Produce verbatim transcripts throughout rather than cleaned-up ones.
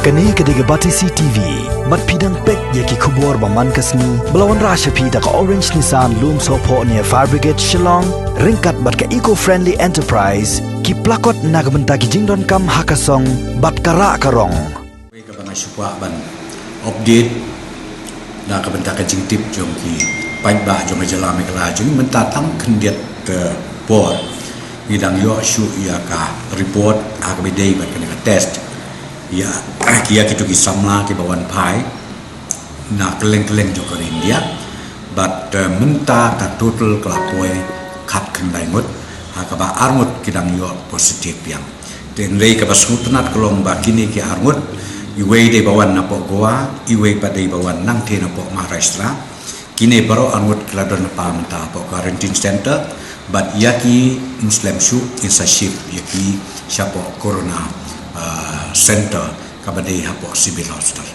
Kane ka dei ka Batesi T V. Bad phi dang peit ïa ki khubor ba man ka sngi ba la wanrah sha phi da ka Orange Nissan Lumsohphoh near Fire Brigade Shillong, ryngkat bad ka Eco Friendly Enterprise, ki plakot na ka bynta ki jingdonkam ha ka song bad ka rah ka rong. Kaba nga shu kwah ban update na ka bynta ka jingtip jong ki paidbah jong ka jylla Meghalaya jong ngi mynta tang khyndiat, eh, por ngi dang ïoh shuh ïa ka report ha kaba ïadei bad kane ka test. Ïa ki, ïa kito ki samla kiba wan phai na kylleng kylleng jong ka India. Bad, eh, mynta ka total ka la poi khatkhyndai ngut, ha kaba arngut ki dang ïoh positive biang. Te hynrei kaba sngewtynnat ka long ba kine ki arngut, iwei dei ba wan napoh Goa, iwei pat dei ba wan nangtei napoh Maharashtra. Kine baroh arngut ki la don lypa mynta hapoh quarantine center, bad ïa ki ym slem shuh, ngin sa shift ïa ki shapoh corona, ah, center kaba dei hapoh Civil Hospital.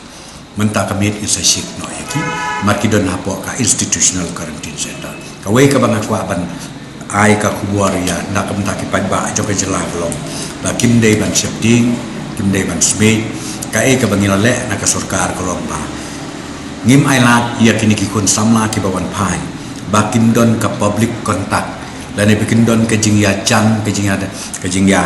Mynta ka miet ngin sa shift noh ïa ki, namar ki don hapoh ka institutional quarantine center. Kawei kaba nga kwah ban ai ka khubor ïa na ka bynta ki paidbah jong ka jylla ka long ba kim dei ban sheptieng, kim dei ban smiej. Kaei kaba ngi la leh na ka sorkar ka long ba ngim ailad ïa kine ki khun samla kiba wan phai ba kin don ka public contact, lane ba kin don ka jingïajan, ka jingïa, ka jingïa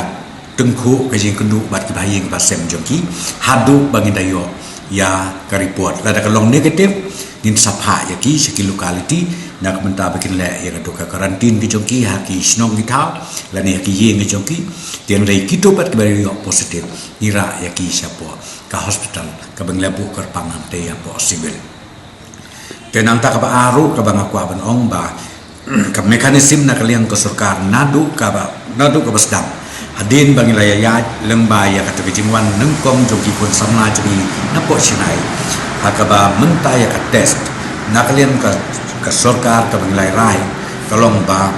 tyngkhuh, ka jingkynduh bad ki bahaïing bahasem jong ki haduh ba ngin da ïoh ïa ka report. Lada ka long negative, ngin sa phah ïa ki sha ki locality na ka bynta ba kin leh ïa ka duh ka quarantine ki jong ki ha ki shnong ki thaw, lane ha ki ïing ki jong ki. Te hynrei kito pat kiba ïoh positive, ngi rah ïa ki shapoh ka hospital kaba ngi la buh kyrpang hangtei hapoh Civil. Te nangta kaba ar ruh kaba nga kwah ban ong ba ka mechanism na ka liang ka sorkar naduh kaba, naduh kaba sdang, hadien ba ngi la ïaid lyngba ïa kata ka jingwan nyngkong jong ki khun samla jong ngi napoh Chennai, ha kaba mynta ïa ka test na ka liang ka, ka sorkar kaba ngi la rai ka long ba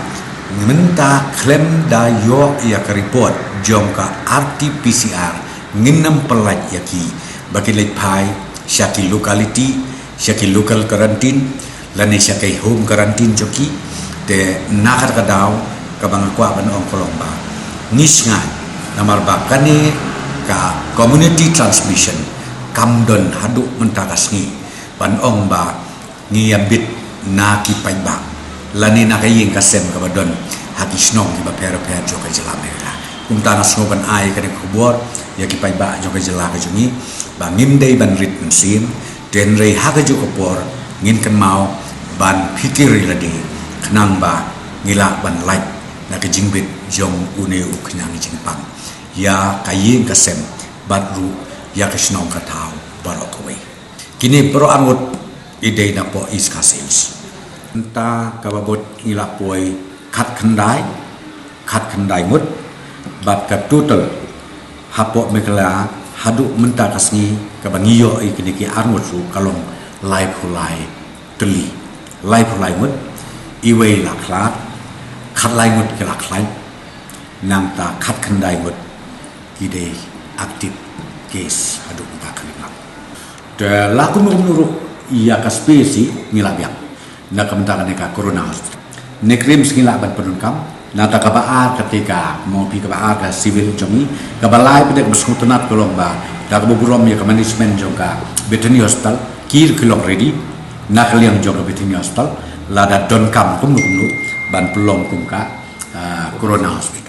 mynta khlem da ïoh ïa ka report jong ka R T P C R, ngin ym pyllait ïa ki ba kin leit phai sha ki locality, sha ki local quarantine, lane sha ki home quarantine jong ki. Te na kata ka daw kaba nga kwah ban ong ka long ba ngi sngewsih namar ba kane ka community transmission kam don haduh mynta ka sngi ban ong ba ngi ïa bit na ki paidbah lane na ka ïing ka sem kaba don ha ki shnong kiba pher pher jong ka jylla Meghalaya. Kumta nga sngew ban ai kane ka khubor ïa ki paidbah jong ka jylla ka jong ngi ba ngim dei ban rit mynsiem, te hynrei ha kajuh ka por ngin kynmaw ban phikir ïa lade khnang ba ngi lah ban lait na ka jingbit jong une u khñiang jingpang ïa ka ïing ka sem bad ruh ïa ka shnong ka thaw baroh kawei. Kine baroh arngut i dei napoh East Khasi Hills. Mynta kaba bud ngi la poi khatkhyndai, khatkhyndai ngut, bad ka total hapoh Meghalaya haduh mynta ka sngi kaba ngi ïoh ïa kine ki arngut ruh ka long laiphew lai tylli. Laiphew lai ngut, iwei la khlad, khatlai ngut ki la khlaiñ, nangta khatkhyndai ngut ki dei active case haduh mynta ka ri. Te la kumno kumno ruh ïa ka space hi ngi la biang na ka bynta kane ka Corona Hospital. Ne ka RIMS ngi lah ban pyndonkam, nangta kaba ar kata ka, mo phi, kaba ar ka civil jong ngi, kaba lai pat kaba sngewtynnat ka long ba da kaba burom ïa ka management jong ka Bethany Hospital, ki ruh ki long ready na ka liang jong ka Bethany Hospital, lada donkam kumno kumno ban pynlong kum ka, ah, Corona Hospital.